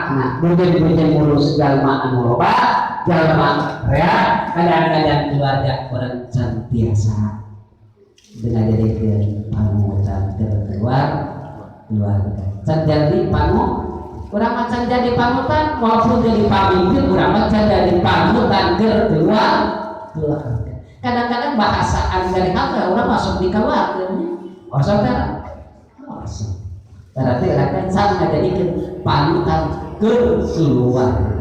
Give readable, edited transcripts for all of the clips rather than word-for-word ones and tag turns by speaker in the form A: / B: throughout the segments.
A: Dampakna bujeng-bujeng ngurus jalma anu loba, jalma rea, kadang-kadang keluarga orang can tiasa dengan jadikeun panutan ke keluarga. Can jadi urang mah can jadi panutan, walaupun jadi pamimpin urang mah can jadi panutan ke keluarga. Kadang-kadang bahasa anu dari harta urang masuk di keluarga. Oh, saudara. Masuk. Berarti urang can ngajadikeun panutan ke keluarga.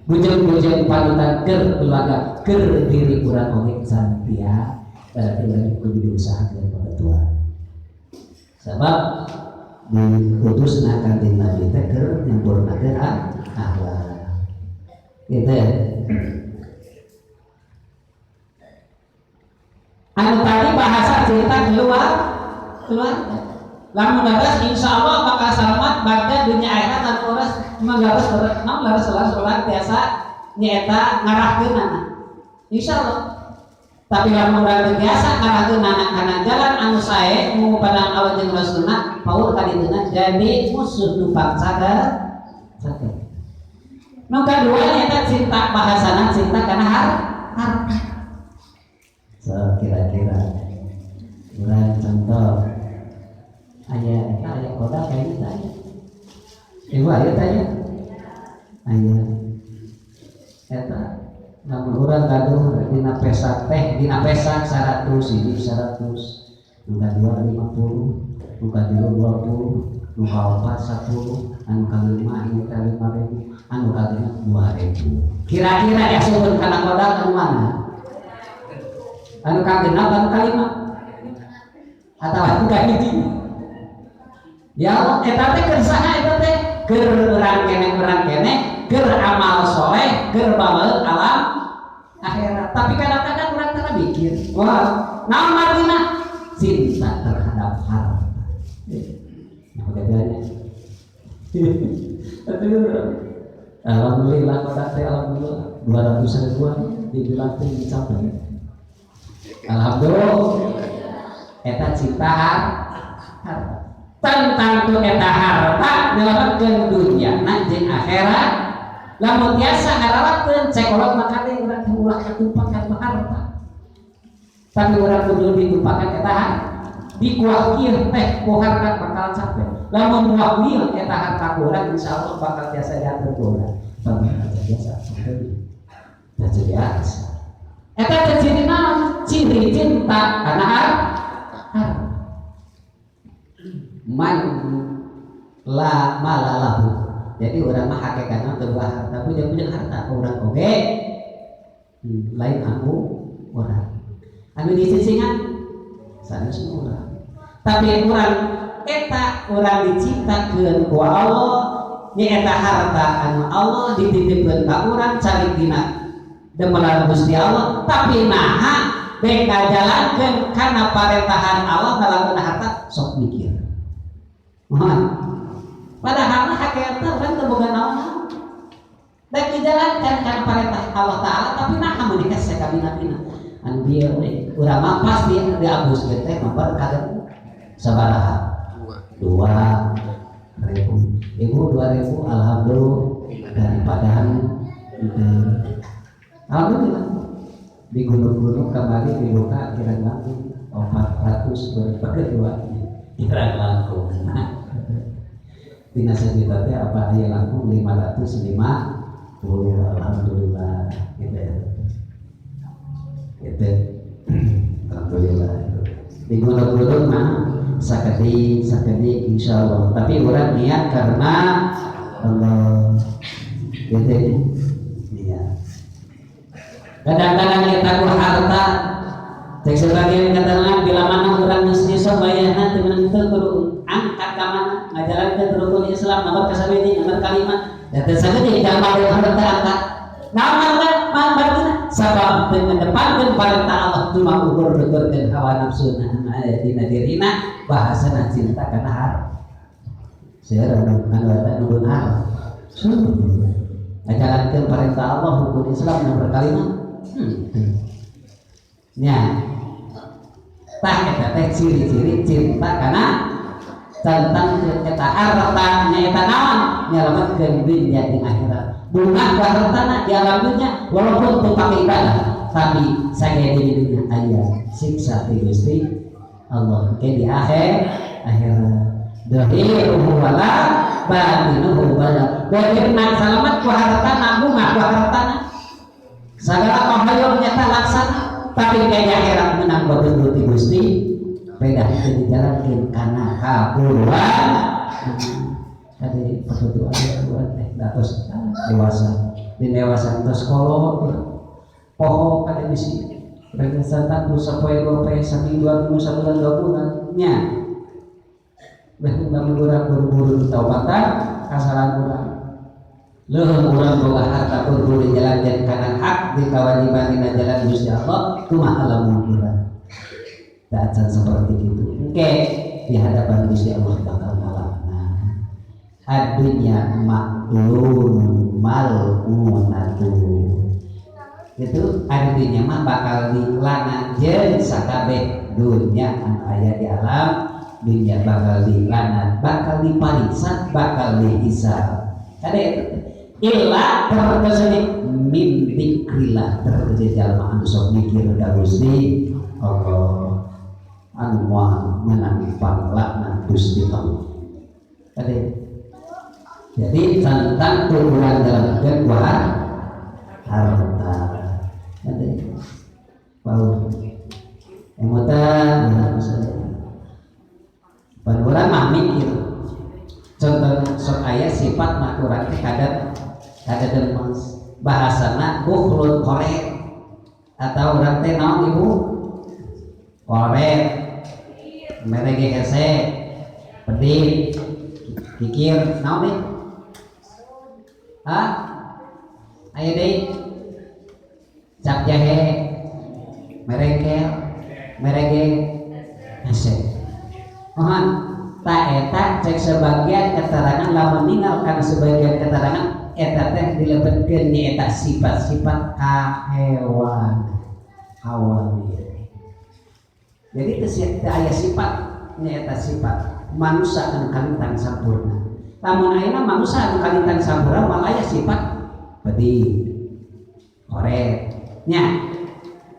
A: Bujeng-bujeng panutan ke keluarga, ke diri urang oge can tiasa. Berarti urang kudu diusahakeun tua. Sebab diutusna Kanjeng Nabi teh keur nyempurnakeun akhlak. Gitu ya. Anu tadi bahasa cinta keluarga.
B: Lamun leres insya Allah bakal selamat bagja dunia akhirat dan leres memang leres leres leres leres urang tiasa nyaeta ngarahkeunana. Insya Allah. Tapi lamun urang teu biasa ngarahkeunana kana jalan anu sae ngupadang Allah jeung Rasulna, paur ka dituna jadi musuh nu pangcager cager. Nu kadua nyaeta cinta bahasana cinta kana harta.
A: So kira-kira urang contoh aya eta aya koda kayaknya tanya. Ibu aya tanya. Aya. Eta lamun urang gaduh dina pesak teh dina pesak 100 hiji 100 nu kadua 50 nu katilu 20 nu kaopat 10 anu kalima ieu teh 5000 anu kagenep 2000. Kira-kira diasupkeun kana kodak anu mana? Anu kagenep anu kalima atau anu kahiji? Ya Allah, eta teh keur saha eta teh? Keur urang keneh keur amal soleh, keur babaeun alam akhirat.
B: Tapi kadang-kadang urang teh mikir, wah, naon artina?
A: Cinta terhadap harta. Nah, bedanya. Alhamdulillah kodak teh alhamdulillah 200 ribuan dibilang teh dicapai. Alhamdulillah. Eta cinta harta.
B: Tentang tu eta harta nyelametkeun dunia jeung akhirat. Lamun tiasa ngarawatkeun cekolot maka teh urang teh ulah katumpakan harta. Tapi urang kudu ditumpakan eta harta. Dikuakir teh ku harta bakal capek. Lamun wakil eta harta ku urang insyaallah bakal tiasa diatur ku urang. Biasa. Biasa. Eta teh ciri naon? Ciri cinta kana harta.
A: Man la malalahu. Jadi urang mah hakikatna teu boga harta, punya harta urang oge. Lain anu urang. Anu disisingan sanes urang.
B: Tapi urang eta urang diciptakeun ku Allah, nyaeta harta anu Allah dititipkeun ka urang cari dina demelan Gusti Allah, tapi naha bek ngajalankeun kana parentahan Allah ngalakukeun harta sok mikir.
A: Mohon.
B: Padahal mah hakikatna urang teu boga naon-naon. Baik dijalankan kana parentah Allah Ta'ala, tapi naha meuni hese kabina-bina.
A: Anu bieu we urang mah pasti diabuskeun teh mah kaget sabaraha? 2000. Ibu 2000 alhamdulillah daripada henteu. Alhamdulillah di gunung-gunung kembali dibuka kira langkung 400 berbagi dua kira langkung. Dina sejuta teh apa aya langkung 550 alhamdulillah gitu ya. Gitu. Alhamdulillah. Di gunung-gunung mah sakedik sakedik insyaallah. Tapi urang niat karena Allah. Gitu. Niat.
B: Kadang-kadang kita ku harta cek sebagian katakan bila mana urang geus nyesok bayarna teu meunang teu kudu angkat ka mana ngajalankeun rukun Islam nomor kasabiji nomor kalima da teu sakedik jalma harta angkat naon martina sabab teu ngedepankeun parentah Allah cuma ukur-ukurkeun hawa nafsu aya dina dirina bahasana cinta kana harta.
A: Seueur anu anu eta nu beunghar. Ngajalankeun parentah Allah rukun Islam nomor kalima.
B: Nya. Tah eta teh ciri-ciri cinta kana Tentang eta harta nyaeta naon nyalametkeun dunya di akhirat. Bungah ku hartana di alam dunya walaupun teu pake ibadah, tapi sagede di dunya aya siksa ti Gusti Allah ke di akhir akhirat. Dhahiruhu wala batinuhu wala. Dohirna salamet ku hartana, bungah ku hartana. Sagala pahoyong nyata laksana, tapi ke di akhirat menang babendut ti Gusti. Beda itu dijalankan karena kaburuan. Tadi perlu ada buat teh datos dewasa di dewasa tos kolot poho kada bisi representasi tu sapoe dua poe, saminggu 2 minggu, sabulan 2 bulan nya. Leuheung lamun urang buru-buru taubatan kasalahan urang, leuheung urang boga harta buru-buru dijalankeun kana hak di kewajiban dina jalan Gusti Allah, kumaha lamun urang tak seperti itu engke di hadapan Gusti Allah bakal ngalahna. Adunya maklum mal'unatu itu artinya mah bakal dilaknat jeung sakabeh dunya anu aya di alam dunya, bakal dilaknat, bakal dipariksa, bakal dihisab. Kade itu illa terkecuali min dzikrillah, terkecuali jalma anu sok mikir ka Gusti Allah anu moal menang panglaknat Gusti Allah. Kade jadi tentang tujuan dalam kedua harta. Kade bau emutan pan urang mah mikir contoh sok aya sifat mah urang teh kadang kada demes, bahasana bukhlun, koret, atau urang teh naon ibu, koret, merege hese, pedit, kikir, naon deui, hah, aya deui, cap jahe, merengkel, merege hese. Mohon tak eta cek sebagian keterangan, lamun meninggalkan sebagian keterangan eta teh dilebetkeun nyaeta sifat-sifat kahewan hawa. Jadi teu aya sifat nyaeta sifat manusia anu kalintang sampurna. Lamun ayeuna manusia anu kalintang sampurna moal aya sifat pedih, koret nya.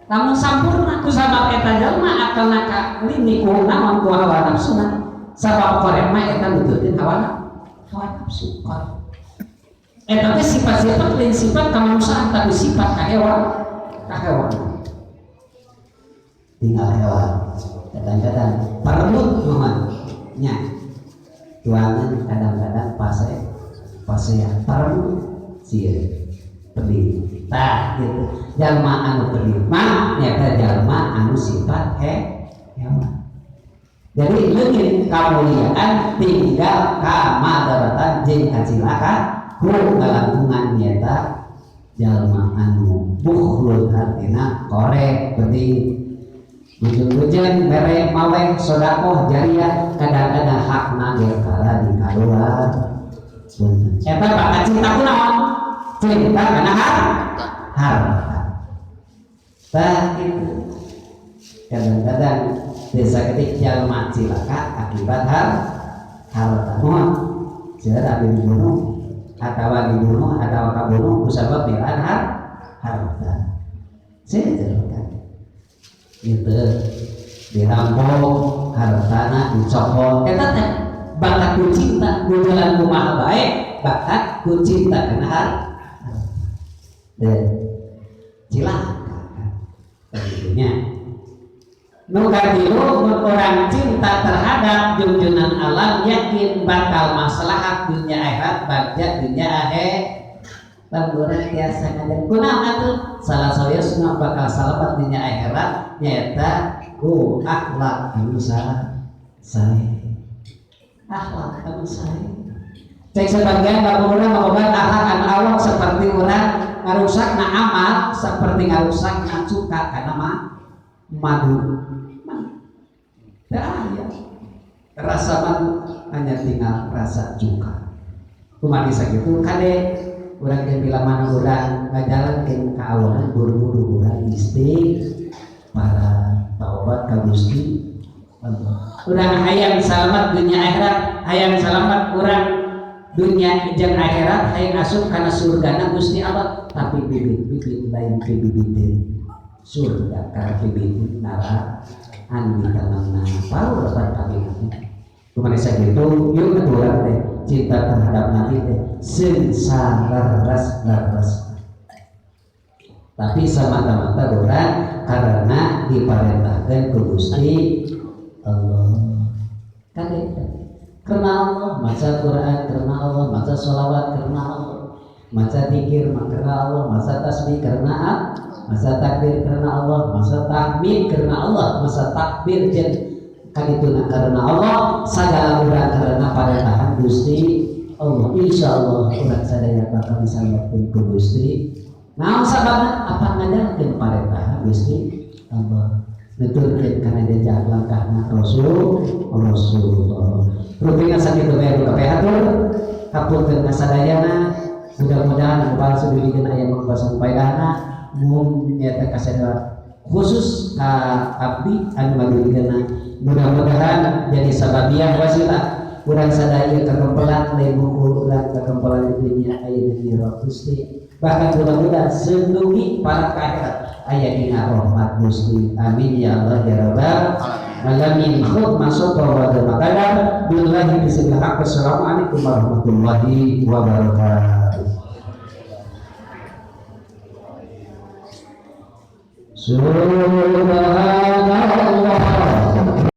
B: Lamun sampurna ku sabab eta jalma akalna ka lini ku naon, ku hawa nafsuna. Sabab koret mah eta nuturkeun hawa nafsu koret. Eta teh sifat-sifat lain sifat kemanusiaan, tapi sifat kahewan. Tinggal hewan kadang-kadang perlu mohon nya tuangan, kadang-kadang pase pase ya perlu sieun pedih. Tah gitu, jalma anu pedih mah nyata jalma anu sifat hewan. Jadi leungit kamuliaan, tinggal kamadaratan jeung kacilaka ku kalangkungan nyata jalma anu bukhlun, hartina korek, pedih, ujung-ujung mere mawe sodakoh jariah, kadang-kadang hakna ge kala dikaluar. Eta bakal cinta ku naon, cinta kana harta. Tah itu kadang-kadang desa ketik jalma cilaka akibat harta. Mohon seueur abdi dibunuh atawa dibunuh atawa kabunuh kusabab belaan harta. Seueur kan gitu, dirampok hartana, dicopot. Eta teh bakat ku cinta ku jalan kumaha bae, bakat ku cinta kana harta deh cilaka tentunya. Nu katilu, mun orang cinta terhadap junjunan alam yakin bakal maslahat dunia akhirat, bagja dunia akhir. Lamun tiasa ngajar kunaon atuh, salah sawiosna bakal salamat dunia akhirat nyaeta ku akhlak anu sae, akhlak anu sae. Cek sebagian lamun urang ngabogaan akhlak anu awak seperti urang ngarusak na amal seperti ngarusak na cuka kana mah madu. Teu aya rasa madu, hanya tinggal rasa cuka. Kumaha sakitu kade urang teh bila mana urang ngajalankeun kaawanan, buru-buru urang istighfar, taubat ka Gusti. Allah. Urang hayang salamat dunia akhirat, hayang salamat urang dunia jeung akhirat, hayang asup kana surgana Gusti Allah, tapi bibit-bibit lain bibit surga karena bibit neraka anu ditanamna paru lepat kami nanti. Kumaha sakitu yuk urang teh cinta terhadap Nabi teh seung saleres-leres. Tapi semata-mata urang karena diparentahkan ku Gusti Allah. Kan itu. Karena Allah maca Quran, karena Allah maca sholawat, karena Allah maca zikir karena Allah, maca tasbih karena Allah, maca takbir karena Allah, maca tahmid karena Allah, maca takbir jeung kadituna karena Allah, sagala urang karena parentahan Gusti Allah. Insyaallah urang sadaya bakal disalametkeun ku Gusti. Naon sababna? Apa ngajalankeun parentahan Gusti Allah, nuturkeun kana jejak langkahna Rasulullah. Rupina sakitu bae nu kapihatur, hapunten sadayana. Mudah-mudahan anu palsu dibikeun aya mangbasan paedahna mung nyata kasadaya khusus ka abdi anu ngadugikeunna, mudah-mudahan jadi sababiah wasilah urang sadaya kakempelan, lain mungkul urang kakempelan di dunia aya di Gusti, bahkan mudah-mudahan sendugi para akhirat aya dina rahmat Gusti. Amin ya Allah ya rabbal alamin. Khudh masuk wa makadar billahi bismillah. Assalamualaikum warahmatullahi wabarakatuh. Subhanallah.